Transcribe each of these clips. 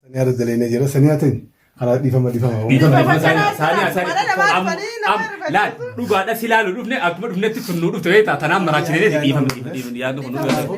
Sanii haadha dalaynee jira. Sanii haa ta'in. Karaa dhiifama dhiifama. Dhiifama, Dhiifama dhiifama. saanii, Saanii, mana saanii. namaa Am- dhufanii nama am- rifachiisu. Laal, dhugaadha si laalu dhufne akkuma dhufnetti tun nu dhufte beektaa tanaan maraachinee dhiifama dhiifama dhiifama yaadnu kun nu Dhiifama.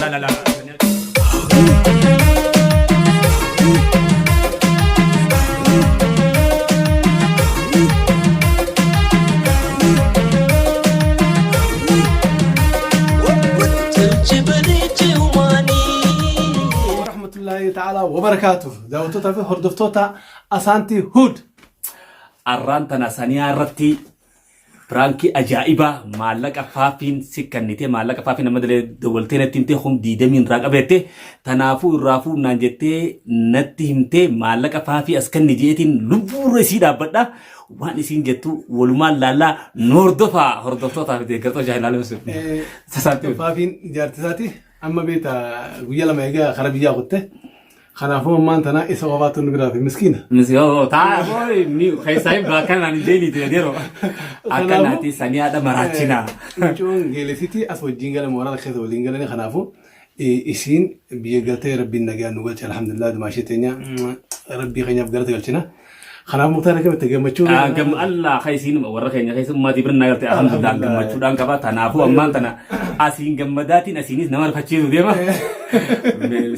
La la la. Sanii- Warahmatullahi ta'ala wabarakaatuh. Daawwattootaa fi hordoftoota Asaantii Hood. Arraan tana saniyaa irratti piraankii ajaa'ibaa maallaqa faafiin si kennite maallaqa faafiin amma dalee dawwaltee natti himtee kum diidamiin irraa qabeette tanaafuu irraa fuudhnaan jettee natti himtee maallaqa faafii as kenni jeetiin lubbuurra isii dhaabbadha waan isiin jettu walumaan laallaa nu hordofaa hordoftootaa fi deeggartoota jaahilaalee sasaantii. Faafiin jaarti isaati amma beeta guyyaa lama egaa kara biyyaa kutte. Kanaafuu ammaan tana isa qofaatu nu biraa fi miskiina. Misoo taa ni keessaa hin baakkanaan hin deeniiti yeroo akkanaati sanii haadha maraachinaa. Mucoon geelesitii as wajjin gala mooraa keessa waliin galanii kanaafuu isiin biyya galtee rabbiin nagaan nu galche alhamdulillah dumaashee teenya rabbii keenyaaf galata galchina. Kanaaf muktaar akkamitti gammachuu Gam Allah ka isiin warra keenya keessa ummaatii bira naa galte alhamdulillah gammachuudhaan qaba tanaafuu ammaan tana asiin gammadaatiin asiinis nama rifachiisu deema.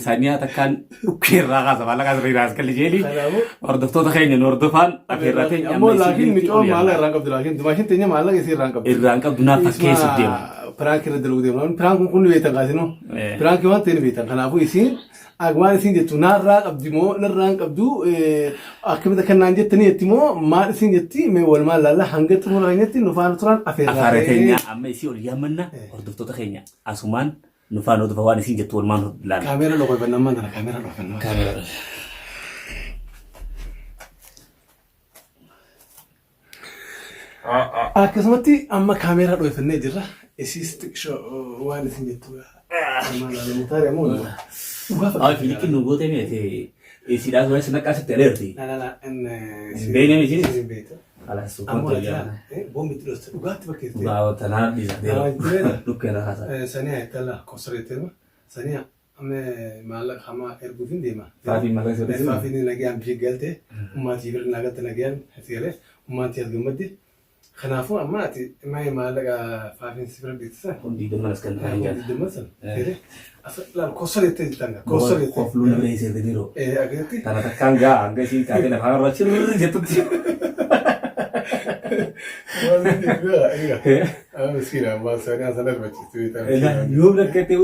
Saniyaa takkaan dhukkee irraa kaasa maallaqa asirra irraa as kalli jeeli hordoftoota keenya nu hordofaan afeerraa teenya Ammoo amma isiin laakiin itti micoon ol maallaqa yaadna. irraan qabdu laakiin dumaashin teenya maallaqa isii irraan qabdu. Irraan qabdu naaf fakkeessuuf deema. Piraank irra dalaguu deema. Piraank kun ni beektan kaasinoo. Piraank waan ta'e ni beektan. Kanaafuu isiin waan isiin jettu naarraa qabdi moo narraa hin qabdu akkamitti akka naan jettanii jetti moo maal isiin jetti mee walumaan laalla hanga xumura keenyatti nu faana turan afeerraa Afaara keenya amma isii ol yaammanna hordoftoota keenya asumaan nu faana hordofa waan isiin jettu walumaan laalla. Kaameera dhokofanna ammaan tana kaameera dhokofanna. Kaameera. Akkasumatti amma kaameeraa dhoofannee jirra. Isiis xiqqishoo waan isin jettu walumaan laalla mutaari ammoo dhugaa Ay, fakkaata. filiqin nu gootee meete isiidhaa suuraa sinaqaa sitti aleerti. La la la Hin beekne isiinis? Hin beektu. Kalas Ammoo suuqoon laata tolyaa. boombi itti dhooste dhugaatti fakkeessite. Dhugaa tanaa dhiisa Nama jireenya. dhukkee irraa kaasa. Saniya ittala kosreetema saniya amma maallaqa hamaa erguuf hin deema. Faafiin maallaqa si godhate. Faafiin nagayaan biyya galte ummaatii bira naa galte nagayaan ati galee ummaan tiyyaas gammadde. Kanaafuu amma ati mee maallaqa faafiin si bira dhiitte san. Kun diidamman as kan hin galte. Diidamman san. As laal kosor jettee jirtan kosor jettee. Kofluun bira isee gadiiroo. Akkasitti. Tana takkaan gaa hanga isiin kaatee lafaa irra cirri jettutti. Yoom rakkate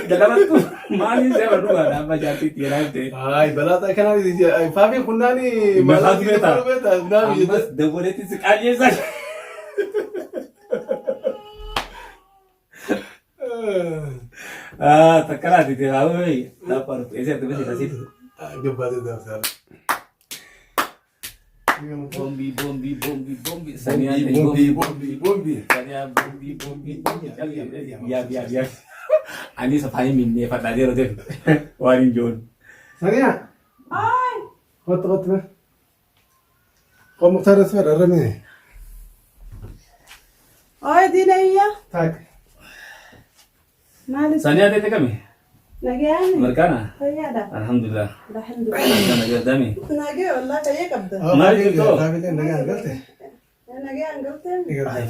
dalabattu maaliin seera dhugaadha amma jaartiitti jedhaa jirte. Ay, balaa kanaa faafiin kunnaani Maqaatu beektaa? Ammas dawwaleetti si qaanyeessan. Takka laati ta'e haa wayii. Laaphaa dhufte eessa jirti bisi asitti. Gabbaatee daaftaara. Bombi bombi bombi bombi. Saniyaa Bombi, bombi, bombi. Saniyaa bombi bombi bombi. Yaab yaab yaab. Anis afaan minneeffadhaa yeroo ta'e waan hin joon. Saniyaa. Kottu kottu mee. Koo Muktaar as fedha irra mee. Oi diinayya. Taak. Maali? Saniyaa ta'e kami? Nagayaan. Markaana? Fayyaadha. Alhamdulillah. Alhamdulillah. Markaana jedhami. Nagee wallah fayyee qabda. Maal jirtu? Faafileen nagaan galte. Nagayaan galtee.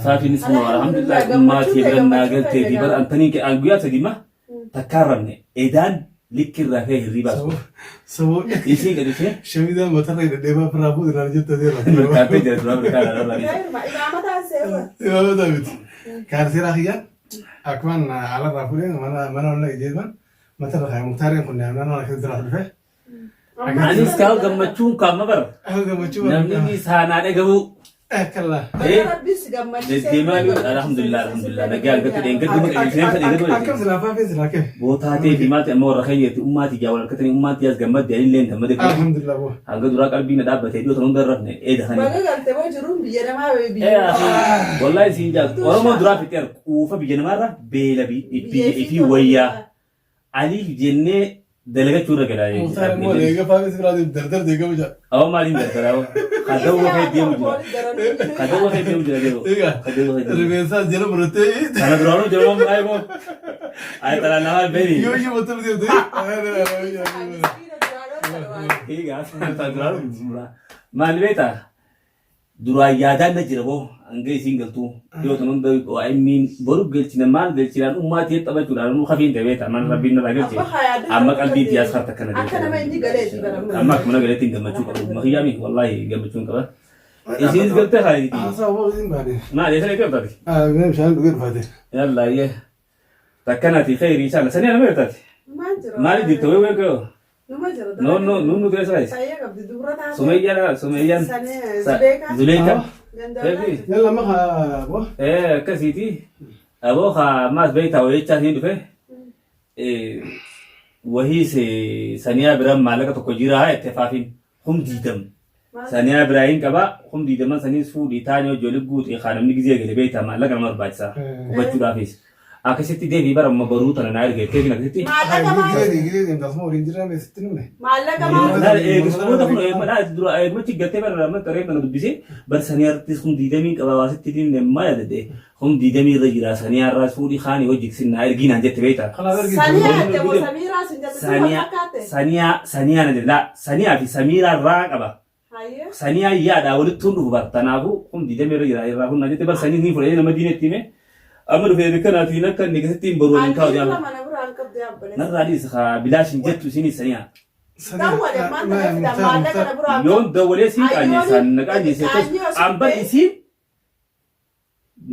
Faafiinis immoo alhamdulillah maatii biran naa galtee fi bara antanii kee guyyaa sadii ma takkaan rafne edaan likkirraa ka'e hirriibaa Saboo saboo isiin gadi ishee shamizaa matarra hidhadhee maaf irraa fuudhu naan jette seera. mirkaantee jira duraa mirkaana irraa dhiisa. Gaa'iluma imaamataan seera. Imaamata miti. Kaan seeraa kiyyaa akkumaan alarraa fuudhee mana mana olla ijeeman matarra kaa'e muktaareen kun naannoo kana keessa jiraatu dhufe. Anis kaa gammachuun kaama bara. Gammachuu Namni saanaa dhagahuu. Akkalla. Rabbi si gammachiisee. Deddeemaa jiru alhamdulillah alhamdulillah nagaa argatu dheengaddu maqaa isheen Akkam silaa faafee silaa kee. Bootaa ta'ee fi maal ta'e amma warra keenya ummaatii jaa wal harkatanii ummaatii as gammadde anillee gammade Alhamdulillah boo. hanga duraa qalbii na dhaabbatee dhiyoo tan hunda irra rafne eeda Baga kana. galte moo jiruun biyya namaa biyya Wallahi siin jaa Oromoon duraa fixeera quufa biyya namaarra beela biyya ifii wayyaa aliif jennee dalagachuu irra galaa Muktaar immoo leega faafee si biraa deemu dardar deegamu jira. Awwa maaliin dardara awwa. Kadawwa kee deemu jira. Kadawwa kee deemu jira deemu. Egaa Kadawwa kee deemu. rifeensaa jala murattee Kana duraanuu jala muraa immoo. Ayi tanaan nama beeni. yoo iyyuu mataa deemte. Egaa duraan maal beektaa? Duraan yaadaan na jira boo hanga isiin galtuu yoo tan hunda waa immiin boru galchina maal galchinaan ummaa tiyya taphachuudhaan nu kafiin ta'e beektaa mana rabbiin narraa galche Abba haa amma qalbii tiyaas harta akkana Akka nama inni galeeti bara. Amma akkuma na galeetti gammachuu qabu makiyyaami wallaahi gammachuun qaba. Isiin galtee haayiti. Haasaa obbo isiin baane. Maal eessa eegaa taate? Bishaan dhugee dhufaate. Yalla iyyee. Takkanati khayri inshallah. Sanii ana meertaati? Maal jira? Maali jirta wee wee koo? Numa jira. No no nu nu keessa kaayis. Fayyaa qabdi dubra taate. Sumeyyaan Sumeyyaan. Sanii Zuleekaa. Zuleekaa. Gandawlaa. Yalla amma haa bo. Eh akkasiiti. Aboo haa ammaas beektaa wayichaa siin dhufe. Wahii saniyaa biraan maallaqa tokko jira jettee faafiin kum diidam. Saniyaa biraa hin qaba kum diidaman saniis fuudhii taanii hojii guute haa namni gizee gale beektaa maallaqa nama barbaachisa hubachuudhaafis. Akkasitti deebii bara amma baruu tana naa erga jettee akkasitti. Maallaqa maal? Gizee gizee deemtaas moo waliin jirra sitti nimne. Maallaqa maal? Laala eegismoota kun eegmadhaa dura eegmachi galtee bara amma qaree kana dubbisee bar sanii irrattis kun diidamiin qaba waasitti diimne ammaa yaadate kun diidamii irra jira sanii irraas fuudhii kaanii hojii sinnaa ergiinaan jette beektaa. Kanaaf ergi. Saniyaa jette moo Samiiraa sin jette sun wal Saniyaa fakkaate? saniyaa saniyaa na jedhe laa saniyaa fi samiiraa irraa qaba. Hayyee. Saniyaa yaadhaa walitti hun dhufu bar tanaafuu kun diidamii irra jira irraa kun na jette bar sanii ni fudhee nama diinetti hime amma dhufee bikkanaatiin akka inni keessatti hin boru waliin kaa'u Anjiirra jaama. mana biraan qabdi abboleessa. Narraa dhiisa haa bilaash hin jettu isinis saniyaa. Dawwale maal ta'eef maallaqa na biraan Yoon dawwalee siin qaanyeessaan na qaanyeessee Qaanyee osoo ambar ta'e. isiin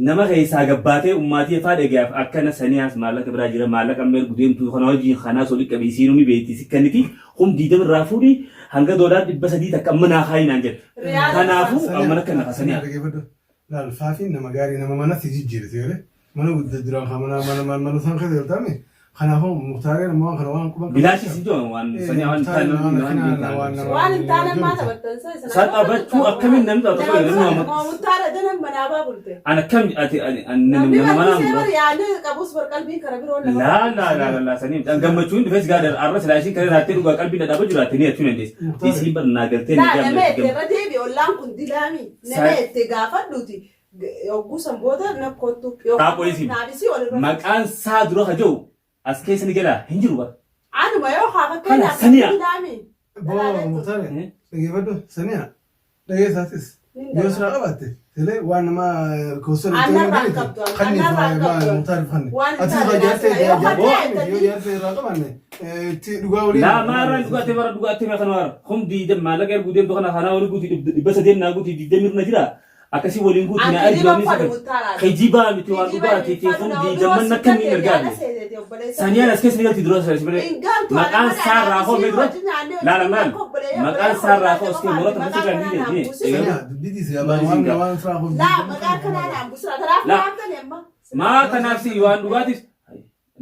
nama keessaa gabbaatee ummaatii afaa dhagayaaf akkana saniyaas maallaqa biraa jira maallaqa amma ergu deemtu kana wajjin kanaas oli qabi isiinuu ni beekti sikkanniti kum diidama irraa fuudhi hanga doolaar 300 takka amma naa kaayinaan jette. Riyaala Kanaafuu amma akka nafa saniyaa. Dhaggeeffadhu. Laal faafiin nama gaarii nama mana si jijjiirte yoo mana guddaa duraan kan mana mana mana isaan keessa galtaame kanaafuu muktaareen ammoo waan kana waan quban Bilaashii si jiru waan saniyaa waan taane waan Waan hin taane maa taphattan sa isa. Taphabachuu akkamiin namni tapha tokko namni waan Muktaara danan manaa baa bulte. An akkam ati Namni nama barsiisee mana bar yaadni qabus bar qalbiin kara biroo nama. Laa laa laa laa laa sanii an gammachuun dhufes gaadha arra silaa isiin kana raattee dhugaa qalbii na dhaaba jiraatte ni achuu dandeessi. Isiin bar naa galtee Laa ni nama itti gammachuu. irra deebi ollaan kun dilaami. Nama itti gaafadhuuti. Yogguu san booda na kottu. Taapho isiin. Naafisii walirra. Maqaan saa dura ka jiru as keessa ni galaa hin jiru bar. Anuma yoo haa Kana fakkeenyaaf saniya. dilaami. Boo muktaaree dhaggeeffadhu saniyaa dhageessaatis yoo siraa qabaatte silee waan nama koostan Annarraa hin qabdu, annarraa hin qabdu. muktaariif kanne. Waan hin Ati taane irraa jaartee naasina. Yoo yoo jaartee irraa qabaanne itti dhugaa waliin. Laa maarraan dhugaattee bara dhugaattee mee kana waara. Kum diidam maallaqa erguu deemtu kana kanaa olii guutii 300 naa guutii diidamii irra jira. Akkasii waliin guutii naa An ergi kijiba waan fadhu isa muktaaraati. Kijibaa miti waan dhugaatii fi kum diidamman akkamiin ergaame. Saniyaan as keessa ni galti dura sana malee. Maqaan saarraa hoo mee dura. Laala maal? Maqaan saarraa hoo as keessa murata miti kan ni jedhi. Saniyaa dubbitii si waan waan firaa kun. Laa maqaa kanaa naan busira. Kanaaf Laa. naaf amma. Maa kanaaf si waan dhugaatiif.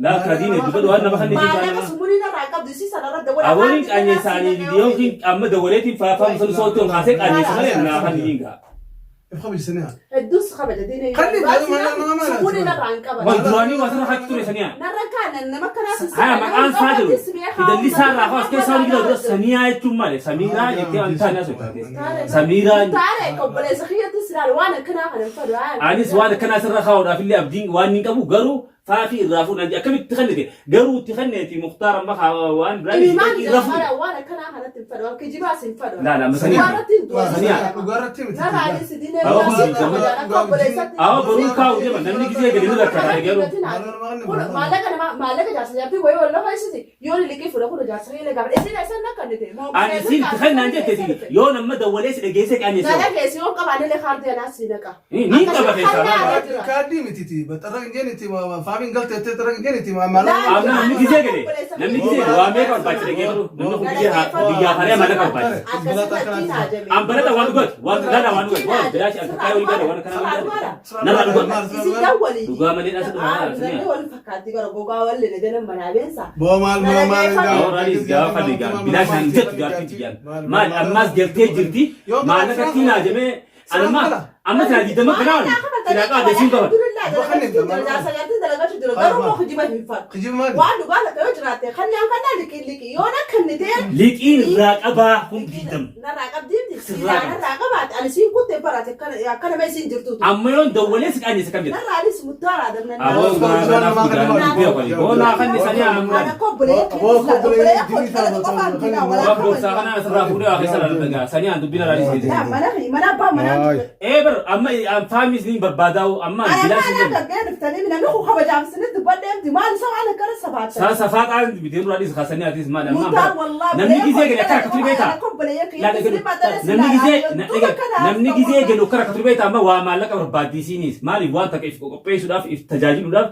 Laa kadiin dubbadhu waan nama kan Maallaqa sumurii narraa qabdu isii sanarra dawwala. Abooliin qaanyeessaanii yookiin amma dawwaleetiin faafaa musan sootti ol kaasee qaanyeessa malee naa kan hin gaa. If kabaji saniyaa. Hedduus kabaja diinee. Kan inni baay'ee nama nama Sumurii narraa hin qaban. Wal duraanii waa sirra hachi ture saniyaa. Narra kaana nama kanaas Haya maqaan isaa jiru fidalli isaa irraa as keessaa olii jira dura saniyaa jechuun maali? Samiiraa jettee waan taane asoo taate. Samiiraa Taare obboleessa kiyyatti silaal waan akkanaa kana hin fedhu. anis waan akkanaa sirra kaa'uudhaaf illee abdiin waan hin qabu garuu faafii irraa fuudhan akkamitti kennite garuu itti kenneeti muktaar amma waan biraa Imimaan irra fuudhe. jala waan akkanaa kanatti hin fedhu. Akka jibaas hin fedhu. Laa laa amma saniyaa. Dhugaarratti hin du'u. Saniyaa. Dhugaarratti miti. Narraanis diinee Awwa, biraa kun kabaja akka obboleessatti. Awwa, boruun kaa'u deema namni gisee gadi ni rakkata garuu. Kun maallaqa nama maallaqa jaarsa jaartii wayii wal lafa isiti yoo liqii fuudha kun jaarsa illee gaafa isin eessan akka inni ta'e. Ani isin itti kennaan jetteeti yoo nama dawwalee si dhageessee qaanyeessa. Nana keessi yoo qabaanne illee kaardii anaa si naqa. Ni qaba keessaa laala. Kaardii miti xarra hin jeeniti faafiin galteettee xarra hin jeeniti maal. Amma namni gisee gale namni gisee gale waan meeqa barbaachisa dhageeffadhu namni kun gisee biyyaa haree maallaqa barbaachisa. An barata waan dhugaati waan lala waan dhugaati waan bilaashi an takkaa waliin gaadha waan akkanaa waliin gaadha. Narraa dhugaati. Isin dawwalii. Dhugaa malee dhasa dhugaa Namni wal fakkaatti gara gogaa wal lele jalan manaa beensa. Boo maal maal maal. Awraanis gaafa dhigaa bilaashi hin jettu jaartii tiyyaan maal ammaas galtee jirti maallaqa tiinaa jemee anamma amma silaa diidama kanaan silaa qaade siin qaban. Kijiba maali? Waan dhugaa takka yoo jiraatte kanneen kanneen liqii liqii yoo na kennite Liqiin irraa qabaa kun diidama. narraa qabdiin miti. Sirraa Silaa narraa qabaate ani siin kutte barate akka nama isiin jirtuutu. Amma yoon dawwalee si qaanyeessa kam jedha? Narraanis mutaaraa Aboo dabnannaa. gaara naaf guddaa beeku. Boo naa kan sanii ammuudhaan. Ana kobbolee obbolee koo dhalate qofaan diinaa Waan walaa boorsaa kana asirraa fuudhee waa keessa laala sanii aan dubbina laalis jedhe. Mana mana abbaa manaa. Ee bar amma faami isin barbaadaa'u amma Ana bilaas kana hin gaggee dhuftanii namni kun kabajaaf isinitti dubbadheemti maal isa waan akkana sabaatan. Saa safaa qaan bitee nurraa dhiisu kaasanii atis maal amma Mutaan wallaahi namni gizee gadi akka rakkatu beektaa? Namni gizee namni gizee gadi akka rakkatu beektaa amma waa maallaqa barbaadisiinis maaliif waan takka if qopheessuudhaaf if tajaajiluudhaaf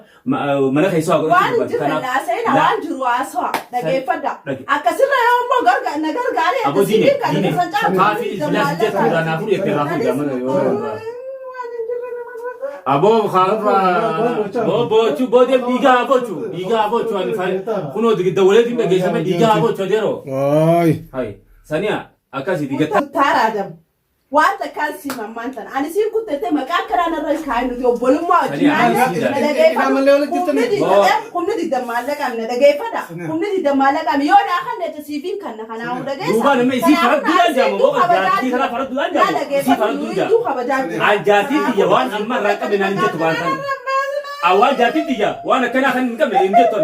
mana keessaa waa Waan godhachuu hin jirre naasa'ina waan jiru haasawa dhageeffadha. Dhage. Akkasirra yoo immoo na gargaaree Aboo diine akkasiin kan diine san caalu. kaafii bilaas jecha irraa naa fuudhi irraa fuudhi amma yoo Aboo kaarraa bochuu boodee dhiigaa bochuu dhiigaa bochuu ani fayi kunoo dawwalee dhageessame dhiigaa bochuu adeeroo. Waay. Hai saniya akkasii digatta. Muktaar Adam. Waan takkaan si mammaan tana. Ani siin kuttete maqaa akkanaa narra hin kaa'in nuti obbolummaa wajjin Sanii naannoo ani na Ilaa dhageeffadhu. malee walitti Humni jirtanii. humni digdam maallaqaan na dhageeffadha. Humni digdam maallaqaan yoo naa kan jecha siifin kanna kanaafuu dhageessa. Duuba nama isii Kanaafuu faradduudhaan naa jaamu isiitu boo kabajaa jaartii jira. kana faradduudhaan Na jaamu isii dhageeffadhu faradduun iyyuu jaamu. kabajaa jira. An jaartii tiyya waan amma irraa hin qabne naan hin jettu waan tan. Awwaan jaartii tiyya waan akkanaa kan hin qabne hin jettu.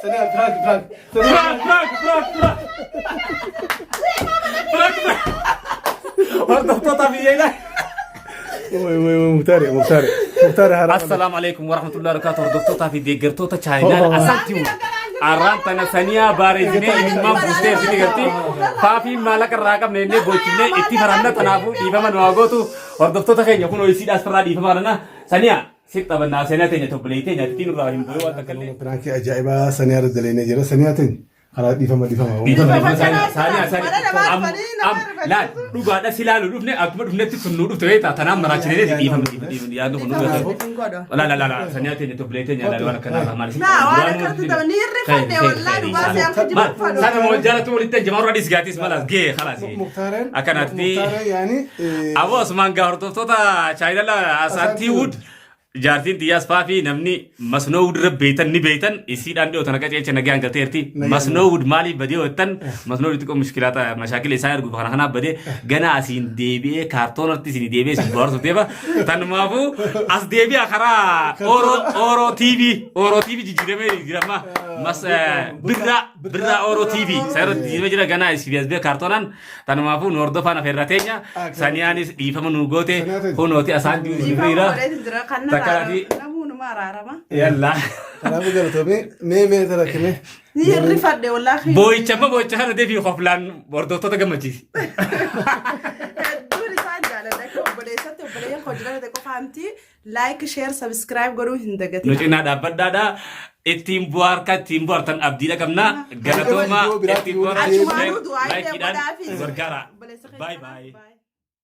Saniyaa prank prank. Prank prank prank prank. Prank prank. Hordoftoota biyya ilaa. Way way way Muktaari Muktaari Muktaari haaraa. Assalaamu alaikum warahmatullahi wabarakatuh. Hordoftoota fi deeggartoota chaayinaan asantiiwu. Arraan tana saniyaa baareesinee imimmaan buustee isin garti. Faafiin maallaqa irraa qabne innee boochifnee itti faranna tanaafuu dhiifama nu haa gootu. Hordoftoota keenya kun ho'isiidhaas firraa dhiifama kadhanna. Saniyaa si taphannaa seenaa teenya tobbolee teenya ittiin irraa hin bu'ee waan takka illee. Prankii ajaa'ibaa saniyaa irra daleenee jira. Saniyaa teenya karaa dhiifama dhiifama. Laal dhugaadha si laalu dhufne akkuma dhufnetti sun nu dhufte beektaa tanaan maraachinee dhiifama dhiifama yaadnu kun dhugaadha. La la la la saniyaa teenya tobbolee teenya laal waan akkanaa maal isin. Naa waan akkanatti tapha ni hirrifadhe wallaahi dhugaa si akka jiru fadhu. Sana moo jaalatu walitti jamaa warra dhiisgaatis malas gee khalaas. Muktaareen. Akkanaatti. Muktaareen yaani. Aboo Osmaan gaa hordoftoota chaayinala Asaantii Wood jaartiin xiyyaas faafii namni Masnoo Wood irra beeytan ni beeytan isiidhaan dhiyoo tana qaceelcha nagaan galteerti. Masnoo Wood maaliif badee hojjetan Masnoo Wood xiqqoo mushkilaata mashaakila isaa ergu kana kanaaf badee gana asiin deebi'ee kaartoonatti isin deebi'ee isin bohaarsuuf deema. Tanumaafuu as deebi'a karaa Oro Oro TV Oro TV jijjiiramee jijjiirama mas birraa birraa Oro TV isa irratti jijjiiramee jira gana isin as bee kaartoonaan tanumaafuu nu hordofaan afeerra teenya saniyaanis dhiifama nu goote kunooti asaan Dhiifama jiru godheetu jira kan Takkaati. namuunuma araarama. Yalla. Kanaafuu galatoomee mee mee tara kime. Ni hirrifadhe wallaahi. Boo'icha amma boo'icha kana deebii koflaan hordoftoota gammachiisi. Hedduun isaan jaaladha akka obboleessatti obboleeyyan koo jiraate qofaanti like share subscribe godhuu hin Nu dagatina. cinaa dhaabbadhaadha. Ittiin bu'aa harka ittiin bu'aartan abdiidha qabna. Galatoomaa ittiin bu'aartan Achumaanuu du'aa illee laayikiidhaan godhaafi. gargaara. Obboleessa Baay keenya. baay. Baay.